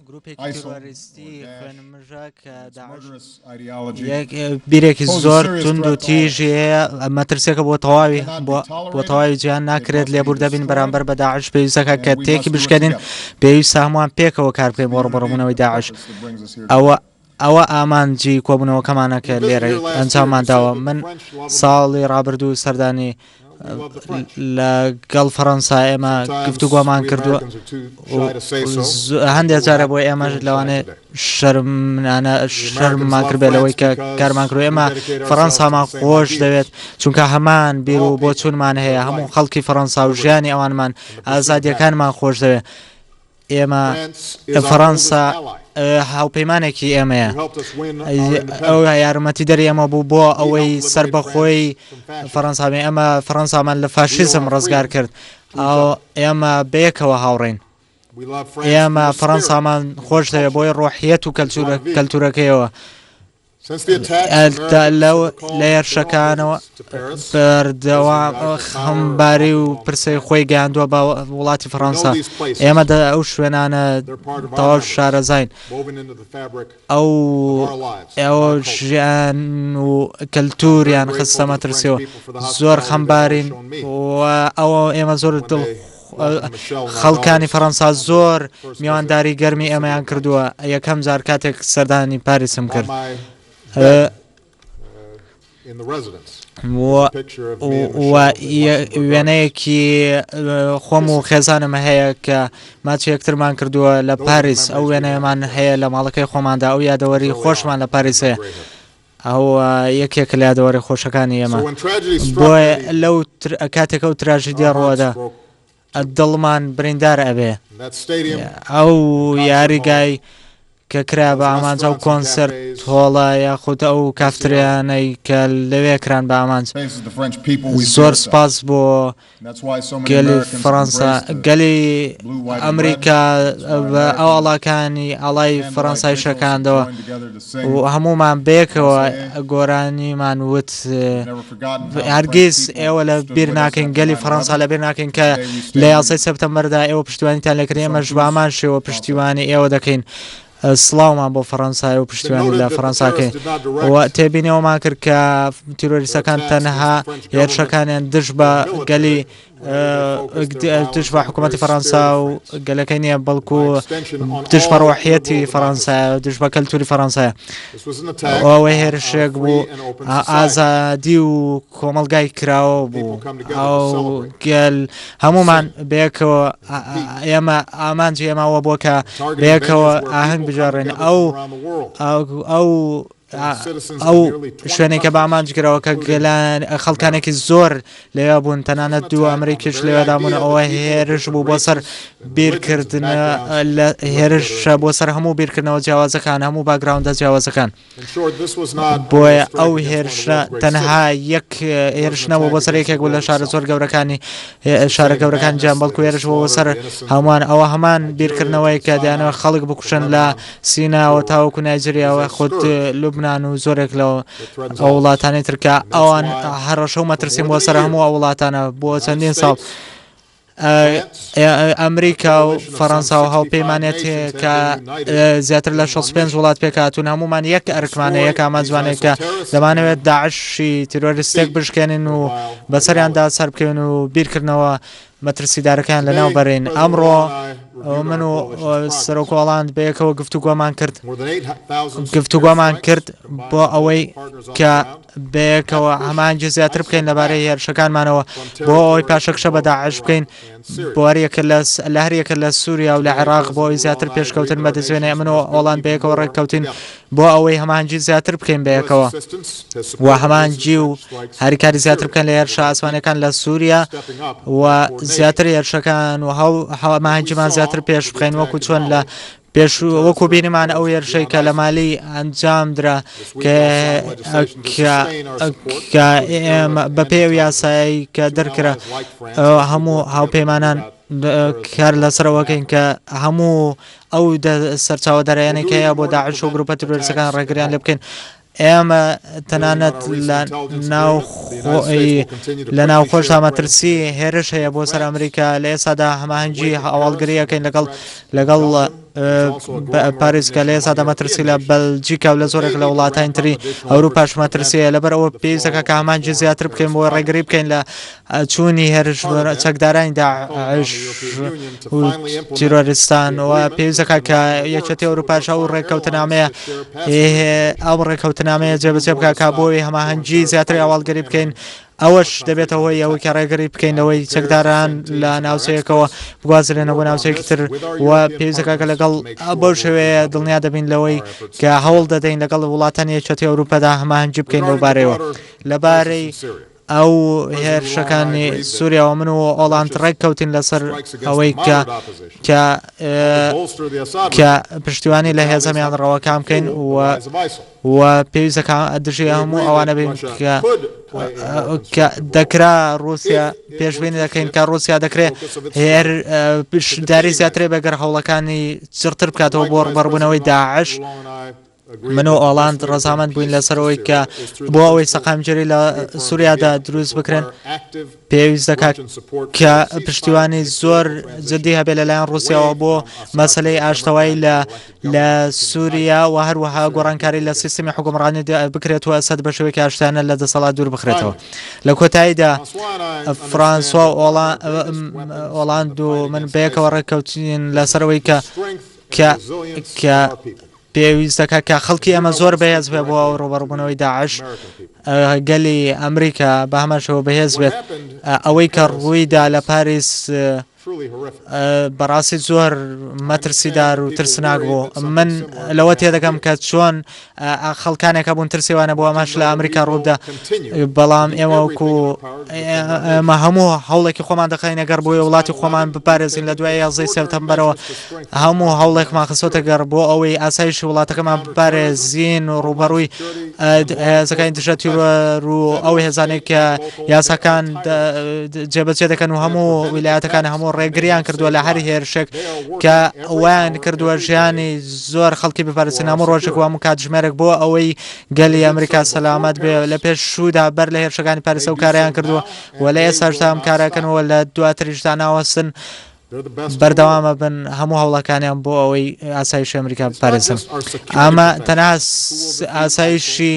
گروپێکی تیرۆریستی خوێنمژە کە داعش یەک بیرێکی زۆر توند و تیژی هەیە، مەترسیەکە بۆ تەواوی بۆ تەواوی جیهان ناکرێت لێبوردە بین بەرامبەر بە داعش پێویستەکە کە تێکی بشکێنین پێویستە هەمووان پێکەوە کار بکەین بۆ ڕووبەڕووبوونەوەی داعش ئەوە ئەوە ئامانجی کۆبوونەوەکەمانە کە لێرە ئەنجاممان داوە من ساڵی ڕابردوو سەردانی لەگەڵ فەڕەنسا ئێمە گفتوگۆمان کردووە هەندێک جارە بۆ ئێمەش لەوانێ شەرمانە شەرممان کردبێت لەوەی کە کارمان کرد ئێمە فەڕەنسامان خۆش دەوێت چونکە هەمان بیر و بۆچوونمان هەیە هەموو خەڵکی فەڕەنسا و ژیانی ئەوانمان ئازادیەکانمان خۆش دەوێت ئێمە فەڕەنسا هاوپەیمانێکی ئێمەیە ئەو یارمەتی دەری ئێمە بوو بۆ ئەوەی سربەخۆی فەڕەنسا بێ ئەمە فەڕەنسامان لە فاشیزم ڕزگار کرد ئەو ئێمە بەیەکەوە هاوڕێین ئێمە فەڕەنسامان خۆش دەوێت بۆی ڕۆحیەت و کەلتورەکەیەوە لە هێرشەکانەوە بەردەوام خەمباری و پرسەی خۆی گەیاندووە بە وڵاتی فەڕەنسا. ئێمە ئەو شوێنانە تەواو شارەزاین. ئەو ئەو ژیان و کەلتوریان خستە مەترسیەوە. زۆر خەمبارین و ئەوە ئێمە زۆر دڵ خەڵکانی فەڕەنسا زۆر میوانداری گەرمی ئێمەیان کردووە یەکەم جار کاتێک سەردانی پاریسم کرد وێنەیەکی خۆم و خێزانم هەیە کە ماچ یەکترمان کردووە لە پاریس ئەو وێنەیەمان هەیە لە ماڵەکەی خۆماندا ئەو یادەوەری خۆشمان لە پاریس هەیە ئەوە یەکێکە لە یادەوەری خۆشەکانی ئێمە. بۆیە لەو کاتێک ئەو تراژیدیا ڕووەدا دڵمان بریندار ئەبێ. ئەو یاریگای کە کرا بە ئامانج ئەو کۆنسرت هۆڵە یاخود ئەو کافتریانەی کە لەوێ کران بە ئامانج زۆر سپاس بۆ گەلی فەڕەنسا گەلی ئەمریکا بە ئەو ئاڵاکانی ئاڵای فەڕەنسای شەکاندەوە و هەمومان بەیەکەوە گۆرانیمان وت هەرگیز ئێوە لە بیر ناکەین گەلی فەڕەنسا لە بیر ناکەین کە لە یازدەی سێپتەمبەردا ئێوە پشتیوانیتان لێکردین ئێمەش بە هەمان شێوە پشتیوانی ئێوە دەکەین سڵاومان بۆ فەڕەنسایە و پشتیوانی لە فەڕەنسا کەین و تێبینی ئەوەمان کرد کە تیرۆریستەکان تەنها هێرشەکانیان دژ بە گەلی دژ بە حکوومەتی فەڕەنسا و گەلەکەی نییە بەڵکو دژ بە ڕۆحیەتی فەڕەنسایە دژ بە کەلتوری فەڕەنسایە ئەوە هێرشێک بوو ئازادی و کۆمەڵگای کراوە بوو ئەو گەل هەمومان بەیەکەوە ئێمە ئامانجی ئێمە ئەوە بووە کە بەیەکەوە ئاهەنگ بگێڕین ئەو ئەو ئەو شوێنێک کە بە ئامانج کراوە کە گەلان خەڵکانێکی زۆر لەوێ بوون تەنانەت دوو ئەمریکیش لەوێدا بوون ئەوە هێرش بوو بۆ سەر بیرکردن لە هێرش بۆ سەر هەموو بیرکردنەوە جیاوازەکان هەموو باگراوندە جیاوازەکان. بۆیە ئەو هێرشە تەنها یەک هێرش نەبوو بۆ سەر یەکێک بوو لە شارە زۆر گەورەکانی شارە گەورەکان جیان بەڵکو هێرش بۆ سەر هەمووان ئەوە هەمان بیرکردنەوەی کە دەیانەوە خەڵک بکوشن لە سیناوە تاوەکو نایجریاوە خود لوبناان و زۆرێک لە ئەو وڵاتانی ترکە ئەوان هەڕەشە و مەترسیم بۆ سەر هەموو ئەو وڵاتانە بۆ چەندین ساڵ. ئەمریکا و فەڕەنسا و هاوپەیمانێتی کە زیاتر لە 65 وڵات پێکهاتوون هەمومان یەک ئەرکمانە یەک ئامانجمانەیە کە دەمانەوێت داعشی تیرۆریستێک بشکێنین و بەسەریاندا سەربکەوین و بیرکردنەوە مەترسیدارەکان لەناو بەرین ئەمڕۆ من و سەرۆک هۆڵاند بەیەکەوە گفتوگۆمان کرد گفتوگۆمان کرد بۆ ئەوەی کە بەیەکەوە ئامانجی زیاتر بکەین لەبارەی هێرشەکانمانەوە بۆ ئەوەی پاشەکشە بە داعش بکەین بۆ هەریەکە لە لە هەریەکە لە سووریا و لە عێراق بۆ ئەوەی زیاتر پێشکەوتن بەدەستبێنێ من و ئۆڵاند بەیەکەوە ڕێککەوتین بۆ ئەوەی هەماهەنگی زیاتر بکەین بەیەکەوە و هەماهەنگی و هاریکاری زیاتر بکەن لە هێرشە ئاسمانەکان لە سووریا و زیاتر هێرشەکان و هەو هەماهەنگیمان زیاتر پێش بخەین وەکو چۆن لە پێشوو وەکو بینیمان ئەو هێرشەی کە لە مالی ئەنجام درا کە کە ئێمە بەپێی ئەو یاسایەی کە دەرکرا هەموو هاوپەیمانان کار لەسەرەوەکەین کە هەموو ئەو سەرچاوە دەرەیانەی کە هەیە بۆ داعش و گروپە تیرۆریستەکان ڕێگریان لێ بکەین ئێمە تەنانەت لە ناوخۆی لە ناوخۆشدا مەترسی هێرش هەیە بۆ سەر ئەمریکا لە ئێستادا هەماهەنگی هەواڵگری ئەکەین لەگەڵ لەگەڵ. پاریس کە لە ئێستادا مەترسی لە بەلجیکا و لە زۆرێک لە وڵاتانی تری ئەوروپاش مەترسیە لەبەر ئەوە پێویستەکە کە ئامانجی زیاتر بکەین بۆ ڕێگری بکەین لە چوونی هێرش چەکدارانی داعش و تیرۆریستان و پێویستەکە کە یەکێتی ئەوروپاش ئەو ڕێککەوتنامەیە ئەو ڕێککەوتنامەیە جێبەجێ بکات کە بۆی هەماهەنگی زیاتری هەواڵگری بکەین ئەوەش دەبێتە هۆی ئەوەی کە ڕێگری بکەین لەوەی چەکداران لە ناوچەیەکەوە بگوازرێنەوە بۆ ناوچەیەکی تر و پێویستەکە کە لەگەڵ بەو شێوەیە دڵنیا دەبین لەوەی کە هەوڵ دەدەین لەگەڵ وڵاتانی یەکێتی ئەوروپادا هەماهەنگی بکەین لەو بارەیەوە لەبارەی ئەو هێرشەکانی سووریاوە من و ئۆلاند ڕێک کەوتین لەسەر ئەوەی کە کە کە پشتیوانی لە هێزە میانڕەوەکان بکەین و و پێویستە کە دژی هەموو ئەوانە بین کە کە دەکرا رووسیا پێشبینی دەکەین کە رووسیا دەکرێت هێر پشداری زیاترێ بەگەر هەوڵەکانی چڕتر بکاتەوە بۆ ڕوبەڕبوونەوەی داعش. من و ئۆلاند ڕەزامەند بووین لەسەرەوەی کە بۆ ئەوەی سەقامگیری لە سووریادا دروست بکرێن پێویست دەکات کە پشتیوانی زۆر جدی هەبێت لەلایەن ڕووسیاوە بۆ مەسلەی ئاشتەوایی لە لە سووریا و هەروەها گۆڕانکاری لە سیستمی حکومڕانی بکرێت و ئەسەد بە شێوەیەکی ئاشتیانە لە دەسەڵات دوور بخرێتەوە. لە کۆتاییدا فرانسوا ئۆلاند و من بەیەکەوە ڕێککەوتین لەسەرەوەی کە کە کە پێویست دەکات کە خەڵکی ئێمە زۆر بەهێز بێ بۆ ڕوبەڕبوونەوەی داعش گەلی ئەمریکا بە هەمان شێوە بەهێز بێت ئەوەی کە ڕوویدا لە پاریس بەڕاستی زۆر مەترسیدار و ترسناک بوو من لەوە تێدەگەم کە چۆن خەڵکانێک هەبوون ترسیوانە بۆ ئەمەش لە ئەمریکا ڕووبدا بەڵام ئێمە وەکو ئێمە هەموو هەوڵێکی خۆمان دەخەینە گەڕ بۆی وڵاتی خۆمان بپارێزین لە دوای 11 سێپتەمبەرەوە هەموو هەوڵێکمان خستۆتە گەڕ بۆ ئەوەی ئاسایشی وڵاتەکەمان بپارێزین و ڕووبەڕووی هێزەکانی دژە تیرۆر و ئەو هێزانێک کە یاساکان جێبەجێ دەکەن و هەموو ویلایەتەکان هەموو ڕێگریان کردووە لە هەر هێرشێک کە وایان کردووە ژیانی زۆر خەڵکی بپارێزن هەموو ڕۆژێک و هەموو کاتژمێرێک بۆ ئەوەی گەلی ئەمریکا سەلامەت بێ لە پێشوودا بەر لە هێرشەکانی پاریس ئەو کارەیان کردووە و لە ئێستاشدا ئەم کارەکەن و لە دواتریشدا ناوەستن بەردەوامە بن هەموو هەوڵەکانیان بۆ ئەوەی ئاسایشی ئەمریکا بپارێزن ئەمە تەنها ئاسایشی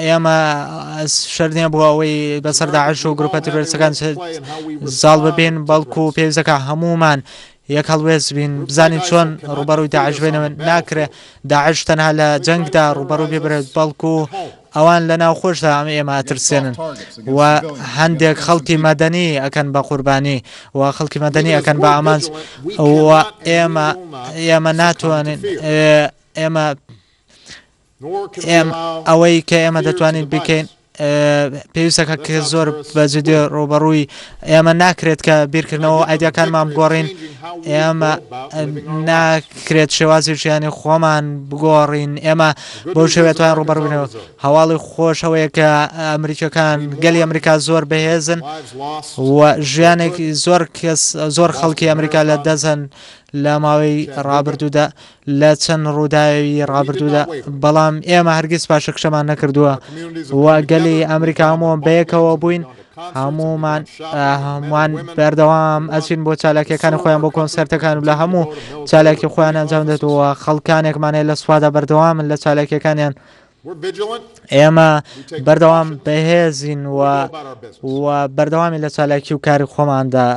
ئێمە شەر نییە بۆ ئەوەی بەسەر داعش و گروپە تیرۆریستەکان زاڵ ببین بەڵکو پێویستەکە هەمومان یەک هەڵوێست بین بزانین چۆن ڕوبەڕووی داعش بینەوە ناکرێ داعش تەنها لە جەنگدا ڕوبەڕوو ببرێت بەڵکو ئەوان لە ناوخۆشدا ئەم ئێمە ئەترسێنن و هەندێک خەڵکی مەدەنی ئەکەن بە قوربانی و خەڵکی مەدەنی ئەکەن بە ئامانج و ئێمە ئێمە ناتوانین ئێمە ئەوەی کە ئێمە دەتوانین بکەین پێویستەکە کە زۆر بە جدی ڕوبەڕووی ئێمە ناکرێت کە بیرکردنەوە ئایدیاکانمان بگۆڕین ئێمە ناکرێت شێوازی ژیانی خۆمان بگۆڕین ئێمە بەو شێوەیە توان ڕوبەڕبووینەوە هەواڵی خۆش ئەوەیە کە ئەمریکەکان گەلی ئەمریکا زۆر بەهێزن و ژیانێکی زۆر کەس زۆر خەڵکی ئەمریکا لە دەزن لە ماوەی ڕابردوودا لە چەند ڕووداوی ڕابردوودا، بەڵام ئێمە هەرگیز پاشەکشەمان نەکردووە و گەلی ئەمریکا هەمووان بەیەکەوە بووین، هەموومان هەمووان بەردەوام ئەچین بۆ چالاکیەکانی خۆیان بۆ کۆنسێرتەکان و لە هەموو چالاکی خۆیان ئەنجام دەدەن و خەڵکانێکمان هەیە لە سوپادا بەردەوامن لە چالاکیەکانیان. ئێمە بەردەوام بەهێزین و و بەردەوامی لە چالاکی و کاری خۆماندا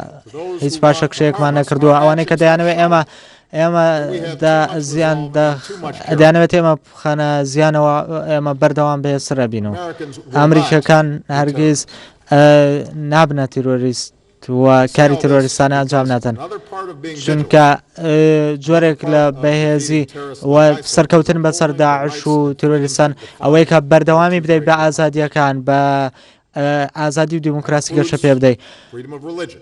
هیچ پاشەکشەیەکمان نەکردووە ئەوانەی کە دەیانەوێت ئێمە ئێمە زیان دەیانەوێت ئێمە بخەنە زیانەوە ئێمە بەردەوام بەهێزترە بین و ئەمریکەکان هەرگیز نابنە تیرۆریست و کاری ترۆریستانە ئەنجام نادەن چونکە جۆرێک لە بەهێزی و سەرکەوتن بەسەر داعش و ترۆریستان ئەوەی کە بەردەوامی بدەیت بە ئازادیەکان بە ئازادی و دیموکراسی گەشە پێ بدەیت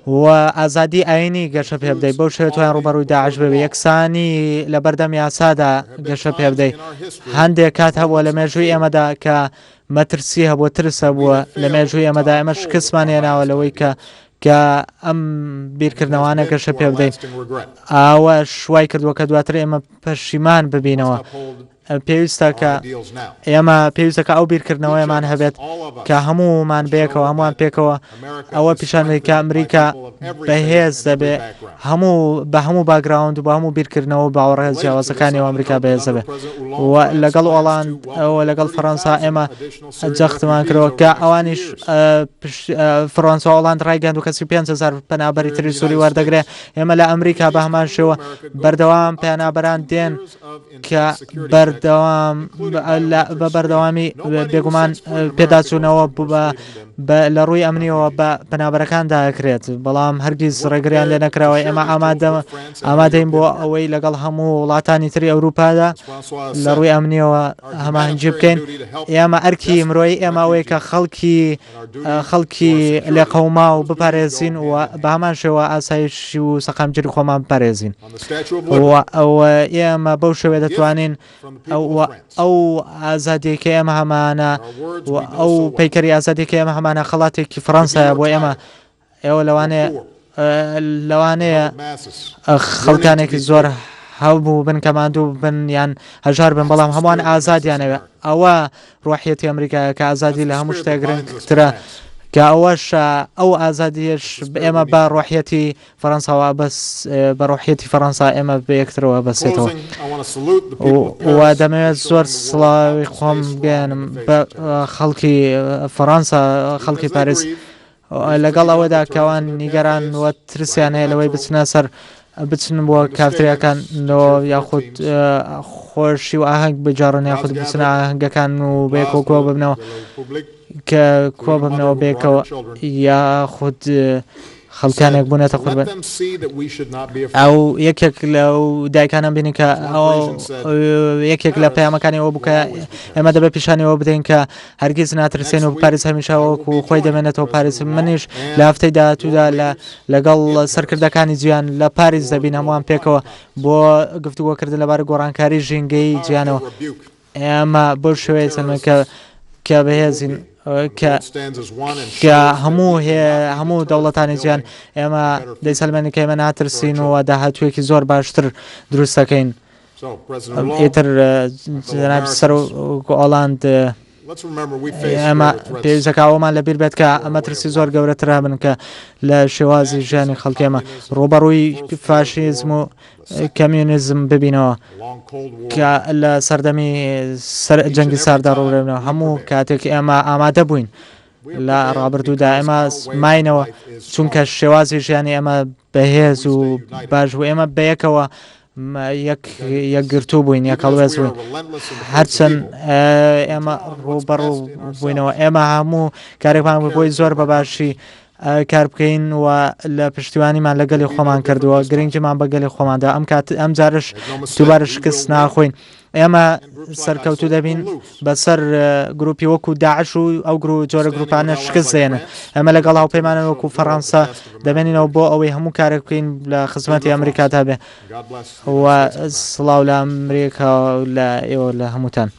و ئازادی ئاینی گەشە پێ بدەیت بەو شێوە توان ڕوبەڕووی داعش بێ یەکسانی لە بەردەم یاسادا گەشە پێ بدەیت هەندێک کات هەبووە لە مێژووی ئێمەدا کە مەترسی هەبووە، ترس هەبووە لە مێژووی ئێمەدا، ئێمە شکستمان هێناوە لەوەی کە کە ئەم بیرکردنەوانە گەشە پێ بدەین. ئەوەش وای کردووە کە دواتر ئێمە پەشیمان ببینەوە. پێویستە کە ئێمە پێویستە کە ئەو بیرکردنەوەیەمان هەبێت کە هەموومان بەیەکەوە هەمووان پێکەوە ئەوە پیشان بدەین کە ئەمریکا بەهێز دەبێ هەموو بە هەموو background و بە هەموو بیرکردنەوە و باوەڕە جیاوازەکانی ئەمریکا بەهێز دەبێ و لەگەڵ ئۆڵاند ئەوە لەگەڵ فەڕەنسا ئێمە جەختمان کردەوە کە ئەوانیش فرانسوا ئۆڵاند ڕایگەیاند و کەسی 5هزار پەنابەری تری سووری وەردەگرێ ئێمە لە ئەمریکا بە هەمان شێوە بەردەوام پەنابەران دێن کە بەردەوام بە بەردەوامی بێگومان پێداچوونەوە بە لە ڕووی ئەمنیەوە بە پەنابەرەکاندا ئەکرێت بەڵام هەرگیز ڕێگریان لێ نەکراوە ئێمە ئامادە ئامادەین بۆ ئەوەی لەگەڵ هەموو وڵاتانی تری ئەوروپادا لە ڕووی ئەمنیەوە هەماهەنگی بکەین ئێمە ئەرکی مرۆیی ئێمە ئەوەیە کە خەڵکی خەڵکی لێقەوماو بپارێزین و بە هەمان شێوە ئاسایشی و سەقامگیری خۆمان بپارێزین و ئەوە ئێمە بەو شێوەیە دەتوانین ئەو ئازادیەی کە ئێمە هەمانە و ئەو پەیکەری ئازادی کە ئێمە هەمانە خەڵاتێکی فەڕەنسایە بۆ ئێمە ئێوە لەوانەیە لەوانەیە خەڵکانێکی زۆر هەبوو بن کە ماندوو بن یان هەژار بن بەڵام هەمووان ئازادیانەوێ ئەوە ڕۆحیەتی ئەمریکایە کە ئازادی لە هەموو شتێک گرنگترە کە ئەوەش ئەو ئازادیش ئێمە بە ڕۆحیەتی فەرەنساوە بەس بە ڕۆحیەتی فەرەنسا ئێمە بە یەکترەوە بەسێتەوە و دەمەوێت زۆر سڵاوی خۆم بگەیەنم بە خەڵکی فەرەنسا خەڵکی پاریس لەگەڵ ئەوەدا کەوان نیگەران و ترسیان هەیە لەوەی بچنە سەر بچن بۆ کافتریاکان یاخود خۆشی و ئاهەنگ بجاڕن یاخود بچنە ئاهەنگەکان و بەیەکەوە کۆ ببنەوە کە کۆ ببنەوە بێکەوە یاخود خەڵکانێک بوونەتە قوربان ئەو یەکێک لەو دایکانم بینی کە ئەو یەکێک لە پەیامەکانی ئەوە بوو کە ئێمە دەبێت پیشانیەوە بدەین کە هەرگیز ناترسێن و پاریس هەمیشە وەکو خۆی دەمێنێتەوە پاریس منیش لە هەفتەی داهاتوودا لە لەگەڵ سەرکردەکانی جیان لە پاریس دەبین هەمووان پێکەوە بۆ گفتوگۆکردن لەبارەی گۆڕانکاری ژینگەیی جیانەوە ئێمە بەو شێوەیە سەلمێن کە کە بەهێزین کە کە هەموو هەموو دەوڵەتانی جیان ئێمە دەیسەلمێنین کە ئێمە ناترسین و داهاتوویەکی زۆر باشتر دروست دەکەین. ئیتر جەنابی سەرۆک ئۆلاند ئێمە پێویستەکە ئەوەمان لەبیر بێت کە مەترسی زۆر گەورەتر هەبن کە لە شێوازی ژیانی خەڵکی ئێمە ڕووبەڕووی فاشیزم و کەمیونیزم ببینەوە کە لە سەردەمی سەر جەنگی ساردا ڕووبەڕووبووینەوە هەموو کاتێک ئێمە ئامادە بووین لە ڕابردوودا ئێمە ماینەوە چونکە شێوازی ژیانی ئێمە بەهێز و باش بوو ئێمە بەیەکەوە یەکگرتوو بووین یەک هەڵوێست بووین هەرچەند ئێمە ڕووبەڕوو بووینەوە ئێمە هەموو کارێکمان بوو بۆی زۆر بەباشی کار بکەین و لە پشتیوانیمان لە گەلی خۆمان کردووە گرنگیمان بە گەلی خۆماندا ئەم کات ئەم جارش دووبارە شکست ناخۆین ئێمە سەرکەوتوو دەبین بەسەر گروپی وەکو داعش و ئەو گرو جۆرە گروپانە شکست دێنن ئەمە لەگەڵ هاوپەیمانە وەکو فەڕەنسا دەمێنینەوە بۆ ئەوەی هەموو کارێک بکەین لە خزمەتی ئەمریکادا بێ و سڵاو لە ئەمریکا و لە ئێوە لە هەمووتان.